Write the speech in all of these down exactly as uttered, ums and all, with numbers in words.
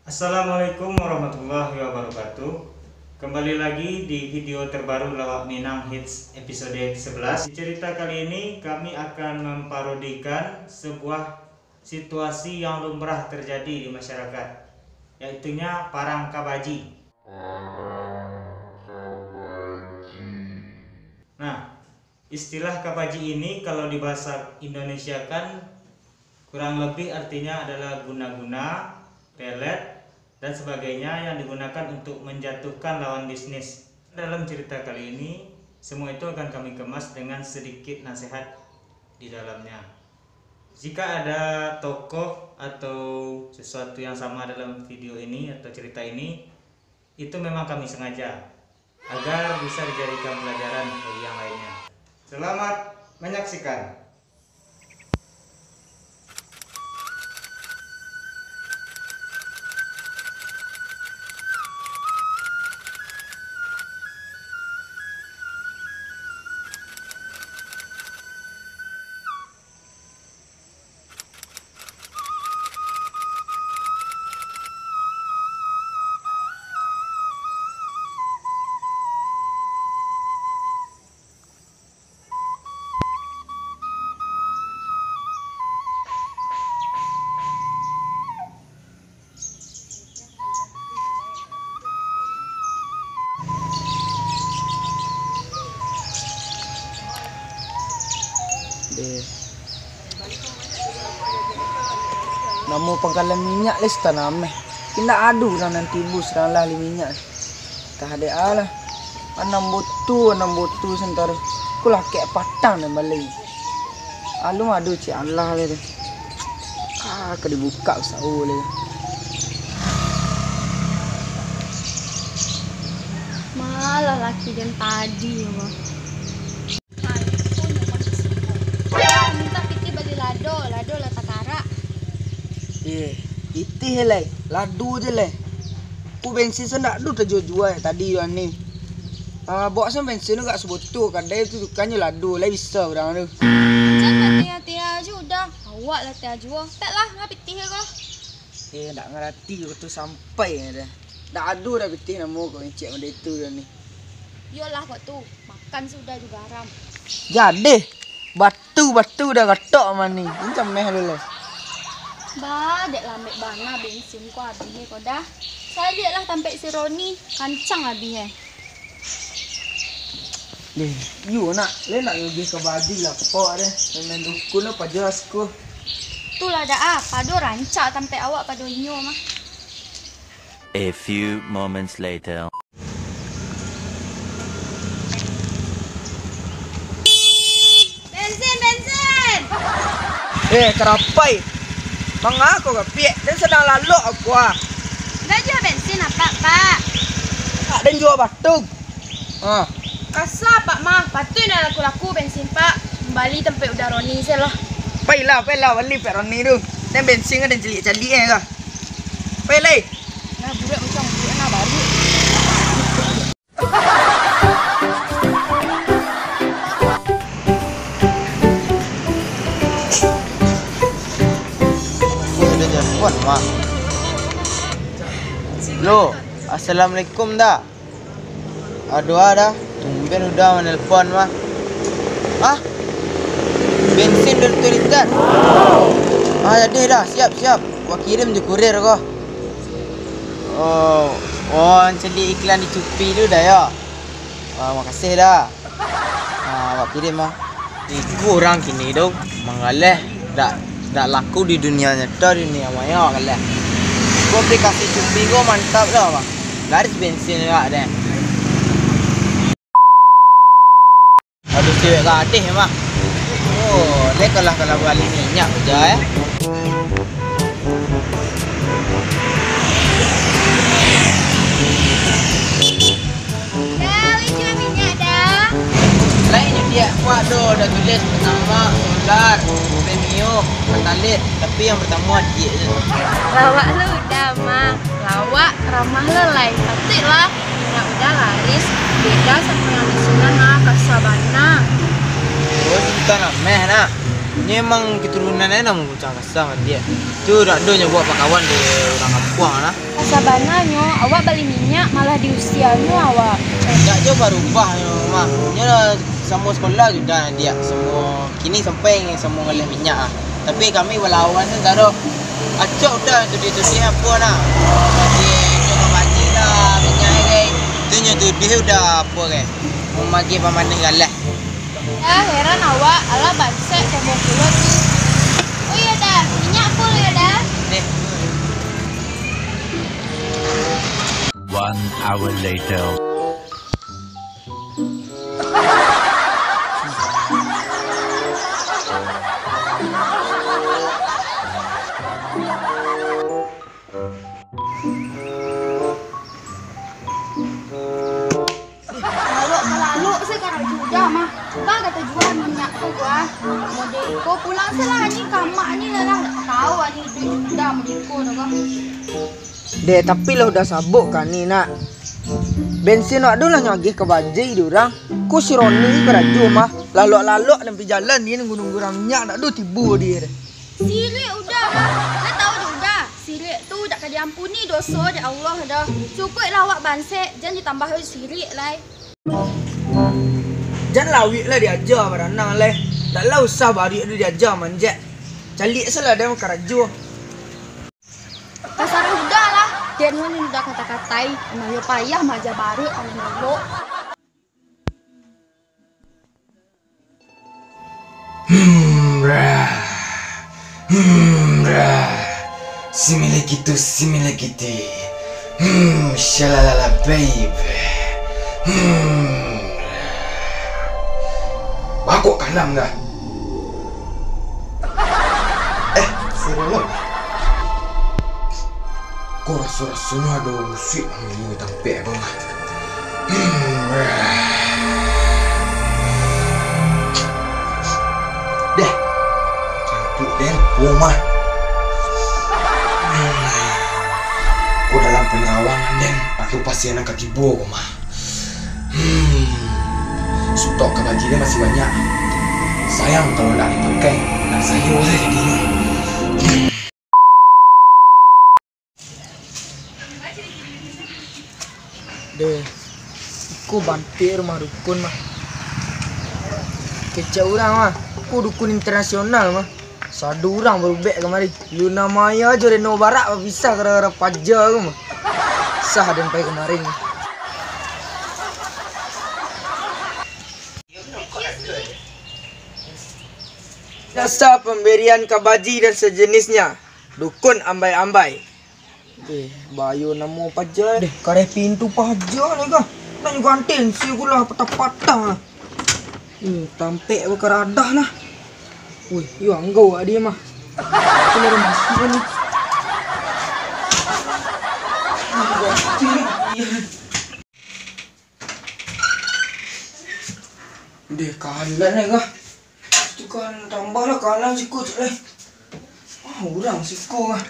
Assalamualaikum warahmatullahi wabarakatuh. Kembali lagi di video terbaru Lawak Minang Hits episode sebelas. Di cerita kali ini kami akan memparodikan sebuah situasi yang lumrah terjadi di masyarakat, yaitunya parang kabaji. Nah, istilah kabaji ini kalau dibahasa Indonesiakan kurang lebih artinya adalah guna-guna, pelet, dan sebagainya yang digunakan untuk menjatuhkan lawan bisnis. Dalam cerita kali ini, semua itu akan kami kemas dengan sedikit nasihat di dalamnya. Jika ada tokoh atau sesuatu yang sama dalam video ini atau cerita ini, itu memang kami sengaja agar bisa dijadikan pelajaran bagi yang lainnya. Selamat menyaksikan. Deh. Namo pangkalan minyak lai satanah meh. Indak ado urang nan tibo sadang lah ahli minyak. Tah dek alah. Anam botu, anam botu santaro. Kulah kek patang nan balai. Alun ado cek alah lai tu. Ah, ka dibukak usaho lai. Malah laki den tadi, Allah. Mintak pitih bali lado, lado lah takarak. Eh, pitih lai, lado je lai. Ku bensin se ndak ado tajua-jua tadi tu ni. Ah, bawa se bensin tu agak saboto, kadai tu tukannyo lado, lai bisa urang tu. Jan lah tia-tia juo dah. Awak lah tia juo. Pek lah, ngah pitih ko. Eh, ndak ngarati ko tu sampai dah. Ndak ado dah pitih namo ko encik model tu dah ni. Iyolah kok tu, makan sudah juo garam. Jadi, batu-batu dah gatok mani. Macam meh lu lah. Bah, dek lambek bana bensin ko abih ko dah. Saliak lah tampek si Roni, kancang abih eh. Deh, iyo nak, le nak ngagih ka baju lah, pokok deh. Main dukun lah paja siko. Tu lah dah ah, pado rancak tampek awak pado inyo mah. A few moments later. Bensin, bensin! Eh, karapai! Manga ko gapiak, den sadang lalok ko ah. Ndak juo bensin apak, Pak? Tak den juo batug. Ah. Kasa apak mah, patuik nak laku-laku bensin, Pak. Bali tampek uda Roni se lah. Pailah, pailah, bali pek Roni tu. Den bensin kan den caliak-caliak eh kah. Pai lai. Nah, budak macam budak nah baru. Aku sudah telepon, Mak. Lo, assalamualaikum, Da. Aduh, Da. Tumben udah manelpon, mah. Hah? Bensin dari tu liter? Ah, jadi dah. Siap, siap. Wak kirim je kurir ko. Oh, oh, caliak iklan di Shopee tu dah, yo? Ah, makasih dah. Ah, awak kirim ah. Iko urang kini tu manggaleh dak, dak laku di dunia nyata, di dunia maya awak galeh. Ko aplikasi Shopee ko mantap dah, Bang. Laris bensin awak deh. Aduh, cewek gadih mah. Oh, le kalah-kalah bali minyak aja eh. Dah, weh, cuma minyak dah. Lain je dia kuat tu, dah tulis pertama, solar, premium, pertalite. Tapi yang pertama dia je. Lawak lu udah mah. Lawak ramah lu lain. Cantik lah. Nak udah laris. Beda sama yang di Sunan ah, kasabana. Oh, kita ramah nak. Nyo emang keturunan e nan mancang kasar, Diak. Tu dak ado nyo buek pakawan di urang kampuang lah. Sabananyo, awak bali minyak malah diusianyo awak. Dak jo barubah nyo mah. Nyo lah samo sekolah juo, Diak. Samo kini sampai samo ngaleh minyak ah. Tapi kami balawan tu dak ado. Acok udah tuduah-tuduah apo nah. Bagi nyo bagi lah minyak e, gai. Tu nyo tuduah udah apo, gai. Mamagi pamaneh galeh. Ah, heran awak, alah bansek sombong pulo tu. Oh iyo dah, minyak full yo dah. One hour later. Lalok ka lalok se karajo juo mah. Baa ka tajual minyak ko, ah. Model iko pulang se lah, anjiang kamak ni lah, lah. Tau anjiang duit juta model iko tu ko. Deh, tapi lah udah sabok ka ni, nak. Bensin wak tu lah nyo agiah ka bajai di urang. Ko si Roni karajo mah. Lalok-lalok nan pi jalan ni nunggu-nunggu urang minyak, dak ado tibo di. Sirik udah mah. Lah tau dek udah. Sirik tu dak ka diampuni doso dek Allah doh. Cukuiklah awak bansek, jan ditambah sirik lai. Jan lawik lah diaja baranang lai. Dak lah usah baruik tu diaja manjek. Caliak salah dek karajo. Tasarah udah lah. Den ni udah kata-katai. Emang yo payah maaja baruik kalau dulu. Hmm, brah. Hmm, brah. Similekitu, similekiti. Hmm, shalalala, babe. Hmm. Bakok kalam dah. Eh, sudah lo. Ko raso-rasonyo ado musuak mangelilingi tampek ko mah. Deh, kantuak den, ko mah. Ko dalam panarawangan den, atau pasian nan ka tibo ko mah. Hmm, stok kabaji den masih banyak. Sayang kalau ndak dipakai, nan sayo se jadinyo. Deh, iko bantuak rumah dukun mah. Kecek urang mah, ko dukun internasional mah. Sado urang barubek kamari. Luna Maya jo Reno Barak bapisah gara-gara paja ko mah. Sah den pai kamari. Jasa pemberian kabaji dan sejenisnya. Dukun ambai-ambai. Eh, bayo namo paja. Deh, kareh pintu paja ni kah? Nak juo ganti si gula patah-patah. Hmm, tampek bakaradah lah. Wih, yo anggau awak dia mah. Aku lah masuk ni. Deh, kalan ni kah? Tu kan tambah lah kalan siko tu eh. Ah, urang siko kah?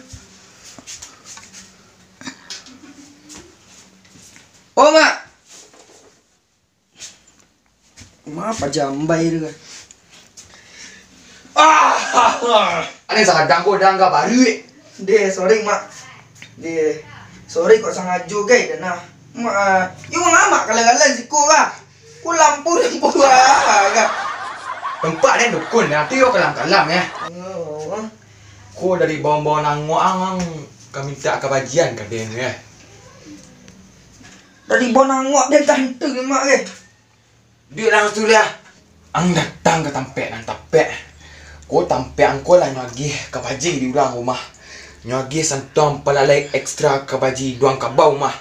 Oh, Mak. Mak pajambai tu kah? Ah, ane sadang ko dang ka baruik. Deh, sorry, Mak. Deh, sorry kok sangajo gai dah nah. Mak, ah, yo ngamak kalan-kalan siko kah? Ko lampu-lampu ah, kah? Tempat den dukun, nanti yo kalam-kalam ya. Oh. Ko dari Bawang-Bawang Nangok ang ka mintak kabajian ka den ya. Dari Bawang Nangok den tantu ni, Mak, eh. Duit langsung liah. Ang datang ka tampek nan tapek. Ko tampek ang ko lah nyo agiah kabaji di urang rumah. Nyo agiah santuang palalai ekstra kabaji duang kabau mah.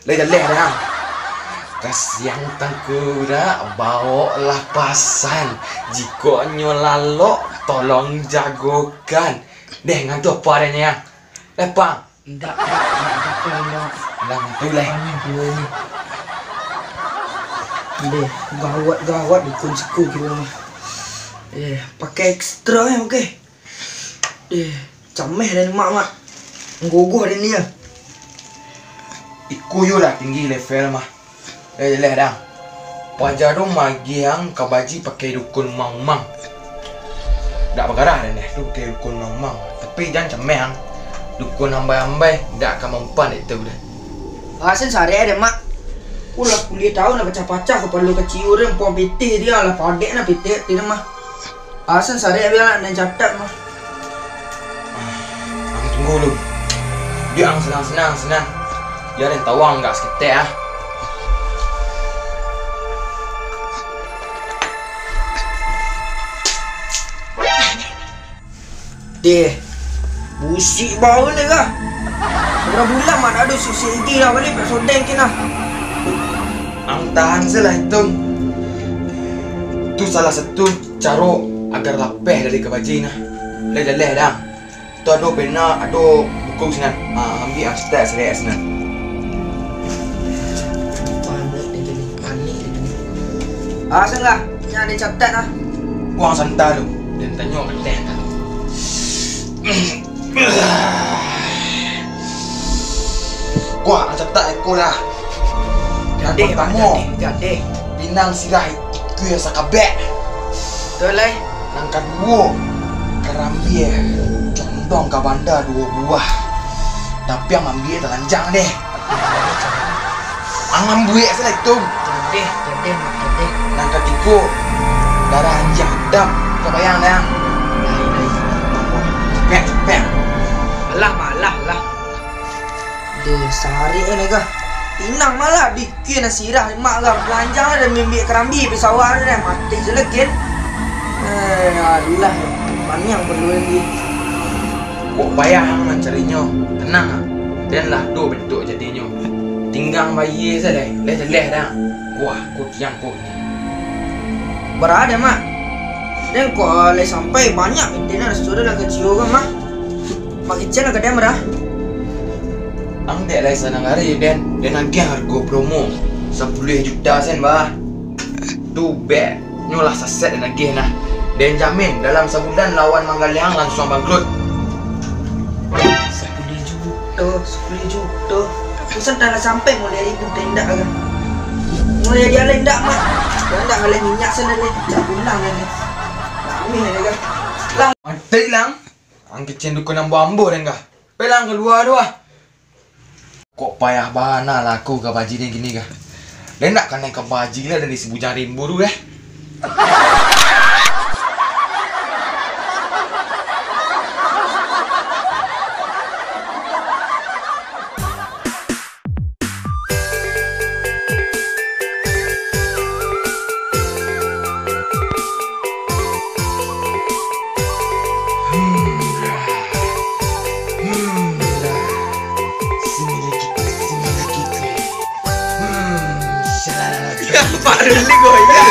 Lai jaleh dah. Kasiang tangkurak, bawoklah pasan. Jikok nyo lalok, tolong jagokan. Deh, ngantu apa adanya, Yang? Lepang. Indak, indak, indak, indak, indak. Alah, mantu lah. Panas dulu ni. Deh, gawat, gawat dukun siko kiro mah. Eh, pakai ekstra eh, pakai. Deh, cameh dah ni, Mak, Mak. Manggogoh dah ni ya. Iko yo lah tinggi level mah. Eh, jaleh dang. Paja tu magiang kabaji pakai dukun umang-umang. Dak bagarah den deh, tu ka dukun mamang. Tapi jan cameh ang. Dukun ambai-ambai dak ka mampan dek tu deh. Asen sarek deh, Mak. Ku lah puluah taun lah pacah-pacah kapalo kaciu deh, puang pitih dia lah padek nah pitih tu mah. Asen sarek bilang nak den catat mah. Ang tunggu lu. Diak ang senang-senang, senang. Biar den tawang gak saketek ah. Deh, busik baun deh kah? Urang bulan mah dak ado sisik igi lah, baliak pek sodeng kin lah. Ang tahan se lah, Itong. Tu salah satu caro agar lapeh dari kabaji nah. Lai jaleh dang. Tu ado pena, ado buku sinan. Ha, ambiak ang catat siriak sinan. Panik deh tadi, panik deh tadi. Ah, sen lah. Nyo den catat lah. Kuang santa lu. Den tanyo ka teh tadi. Kuang catat iko lah. Nan Jadeh, Mak, partamo, jadeh, jadeh. Pinang sirah ikua sakabek. Betul, lai. Nan kaduo, karambia condong ka banda duo buah. Tapi ang ambiak talanjang deh. Ang ambiak salah itu. Jadeh, jadeh, Mak, jadeh. Nan katigo, darah anjiang itam. Kabayang, Dang? Lai, lai. Capek, capek. Alah, Mak, alah, alah. Deh, sarik ni kah? Pinang malah bikin sirah, Mak, kah? Talanjang lah den ambiak karambia pai sawah tu deh. Mati je lah kin. Eh, alah. Paniang perlu lagi. Kok payah ang mancarinyo? Tanang, ah. Den lah ado bentuk jadinyo. Tinggang bayia se lai, lai jaleh dang. Wah, ko tiang ko ni. Bara deh, Mak? Den kok lai sampai banyak, den raso dalam kaciu ko, Mak. Mak kicen lah ka den bara. Ang dek lai sanang ari, den. Den agiah hargo promo sapuluah juta sen, bah. Tu bek. Nyo lah saset den agiah nah. Den jamin, dalam sabulan lawan manggaleh ang lansuang bangkrut. Sapuluah juta, sapuluah juta. Busan lah sampai mulai ribu teh indak kah? Mulai jadi alai indak, Mak. Kok indak ngaleh minyak sana leh, cak pulang leh. Ramih leh kah? Lang. Mati lang. Ang kicen dukun ambo-ambo den kah? Pelang kalua tu ah. Kok payah bana lah aku ka baji ni kini kah? Lai ndak kanai ka baji lah dari si Bujang Rimbo tu, eh. Hmm, sini lagi, sini lagi. Hmm, salah lagi. Ya, Pak Ruli goyang.